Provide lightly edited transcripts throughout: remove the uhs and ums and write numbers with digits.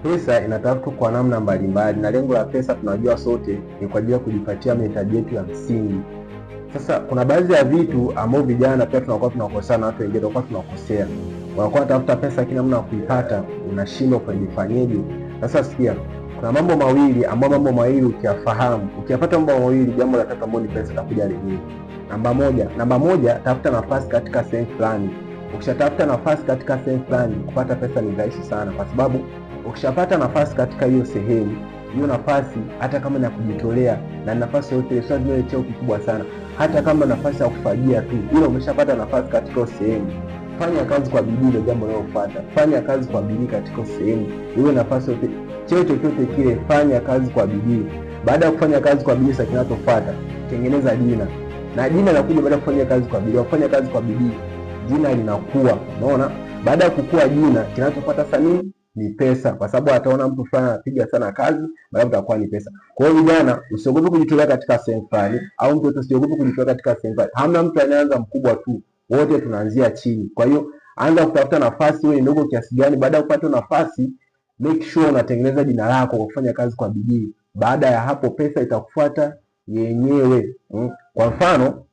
Pesa inatafutwa kwa namna mbalimbali, na lengo la pesa tunajua sote ni kwa ajili ya kujipatia mahitaji yetu ya msingi. Sasa kuna baadhi ya vitu ambavyo vijana pia tunakuwa tunakosea na watu wengine tunakuwa tunakosea, wanakuwa wanatafuta pesa lakini namna ya kuipata unashindwa kujifanyeje. Sasa sikia, kuna mambo mawili ambayo mambo mawili ukiyafahamu, ukiyapata mambo mawili, jambo la tatu ambalo ni pesa itakuja lenyewe. Namba moja, tafuta nafasi katika sehemu fulani. Ukishatafuta nafasi katika sehemu fulani, kupata pesa ni rahisi sana, kwa sababu ukishapata nafasi katika hiyo sehemu, hiyo nafasi hata kama ni ya kujitolea na nafasi yoyote, sio lazima iwe cheo kikubwa sana, hata kama nafasi ya kufagia tu, ila umeshapata nafasi katika hiyo sehemu, fanya kazi kwa bidii. Ndio jambo linalofuata, fanya kazi kwa bidii katika hiyo sehemu, iwe nafasi yote, cheo chochote kile, fanya kazi kwa bidii. Baada ya kufanya kazi kwa bidii, sasa kinachofuata, tengeneza jina, na jina linakuja baada ya kufanya kazi kwa bidii. Kufanya kazi kwa bidii, jina linakuwa. Unaona, baada ya kukua jina, kinachofuata sasa nini? Ni pesa, kwa sababu ataona mtu fulani anapiga sana kazi, baadaye utakuwa ni pesa. Kwa hiyo vijana, usiogope kujitolea katika sehemu fulani, au mtu usiogope kujitolea katika sehemu fulani. Hamna mtu anayeanza mkubwa tu, wote tunaanzia chini. Kwa hiyo anza kutafuta nafasi, wewe ni ndogo kiasi gani. Baada ya kupata nafasi, make sure unatengeneza jina lako kwa kufanya kazi kwa bidii. Baada ya hapo, pesa itakufuata yenyewe. Kwa mfano,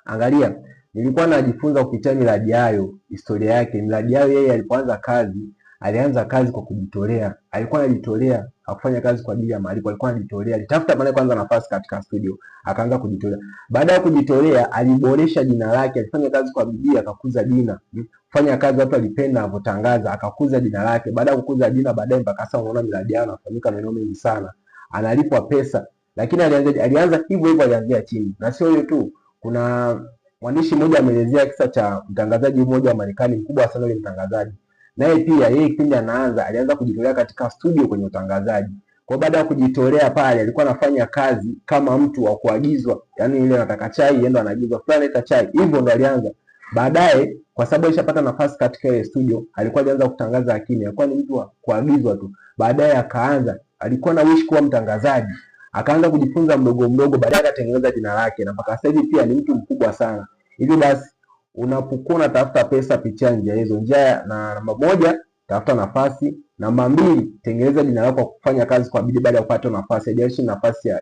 angalia, nilikuwa najifunza kupitia Millard Ayo, historia yake. Millard Ayo yeye alipoanza kazi, alianza kazi kwa kujitolea. Alikuwa anajitolea, hakufanya kazi kwa ajili ya malipo, alikuwa anajitolea. Alitafuta pale kwanza nafasi katika studio, akaanza kujitolea. Baada ya kujitolea, aliboresha jina lake, alifanya kazi kwa bidii, akakuza jina. Fanya kazi, watu walipenda anavyotangaza, akakuza jina lake. Baada ya kukuza jina, baadaye mpaka sasa unaona Millard Ayo anafanyika maeneo mengi sana, analipwa pesa. Lakini alianza hivyo hivyo, alianzia chini. Na sio hiyo tu, kuna mwandishi mmoja ameelezea kisa cha mtangazaji mmoja wa Marekani mkubwa sana yule mtangazaji. Naye pia yeye kipindi anaanza alianza kujitolea katika studio kwenye utangazaji. Kwa baada ya kujitolea pale alikuwa anafanya kazi kama mtu wa kuagizwa, yaani ile anataka chai yeye ndo anaagizwa fulani leta chai. Hivyo ndo alianza. Baadaye kwa sababu alishapata nafasi katika ile studio, alikuwa alianza kutangaza lakini alikuwa ni mtu wa kuagizwa tu. Baadaye akaanza, alikuwa na wish kuwa mtangazaji. Akaanza kujifunza mdogo mdogo, baadaye akatengeneza jina lake na mpaka sasa hivi pia ni mtu mkubwa sana. Hivyo basi unapokuwa unatafuta pesa, pitia njia hizo. Njia na namba moja, tafuta nafasi. Namba mbili, tengeneza jina lako kwa kufanya kazi kwa bidii baada ya kupata nafasi. Haijalishi nafasi ya